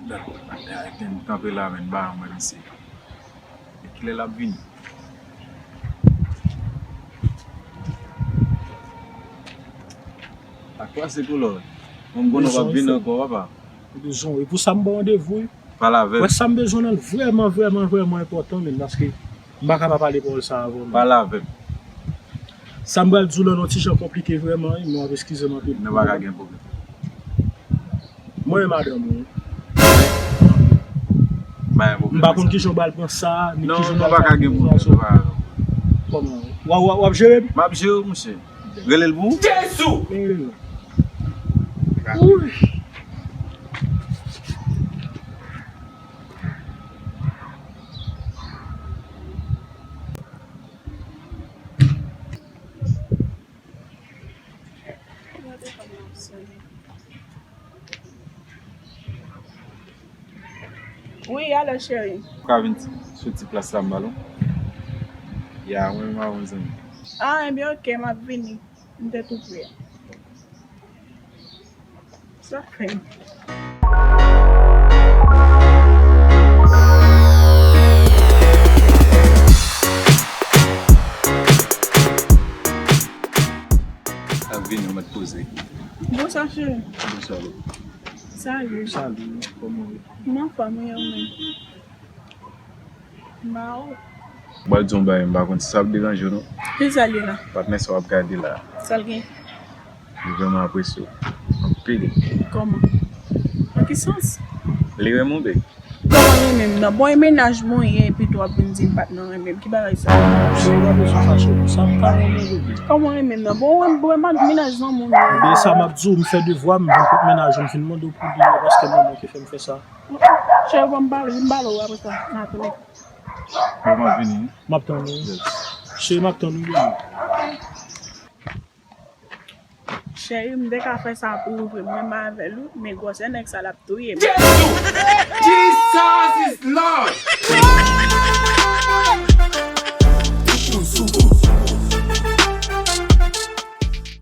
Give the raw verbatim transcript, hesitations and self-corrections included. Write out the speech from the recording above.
Gad, gad, kanpe la, men, ba mwen, mesye. E kilè l ap vini? Ak kwa se kolò? Mwen, m konnen w ap vini ankò, papa. Bezwen, e pou sa m ba w randevou, wi. Pale avè m. Wè, sa m bezwen nan vrèman, vrèman, vrèman enpòtan, men, paske m pa ka pa pale pawòl sa avan, men. Pale avè m. Sa m pral di w lan, yon ti jan konplike vrèman, wi, men w ap eskize m anpil. Nou pa ka gen pwoblèm. Mwen e madanm ou. M pa konn kijan w pral pran sa, ni kijan w pral... Non, nou pa ka gen pwoblèm. Kòman? W ap, w ap, w ap jere m? M ap jere w, monchè. Rele l pou ou. Jezi! Rele l. Wi. Wi, alo, cheri. Ou ka vin sou ti plas la, m ba l ou? Ya, mwen menm avè w, zanmi. Ah, ebyen, oke, m ap vini. M te tou pre. Sa fè m. Ap vini, ou mèt poze. Bonswa, cheri. Bonswa, boo. Salut. Salut, kòman w ye? M anfòm, wi, ou menm? Mao. M pral di w yon bagay, m pa konn si sa ap deranje w, non. Kisa l ye la? Patnè sa w ap gade la. Sa l gen? Li vrèman apresye w. Anpil. Kòman? Nan ki sans? Li renmen w, babe. Kòman renmen m nan? Bon, e mennaj mwen ye, epi tou w ap vin di m patnè w renmen m. Ki bagay sa? Cheri, pa bezwen fache pou sa, m pa renmen w, baby. Kòman renmen m nan? Bon, w renmen mennaj zanmi w ye. Ebyen, sa m ap di w, m fè devwa m, vin kot mennaj ou, m fin mande w pou li, paske manman w ki fè m fè sa. Cheri, ban m pale, m pale w apre sa. Nan tele. Bon, m ap vini. M ap tann ou. Yes. Cheri, m ap tann ou, baby. Cheri, m te ka fè sa pou ou vre, m renmen avè l, wi, men gwosè nèg sa l ap touye m. Jesus is Lord!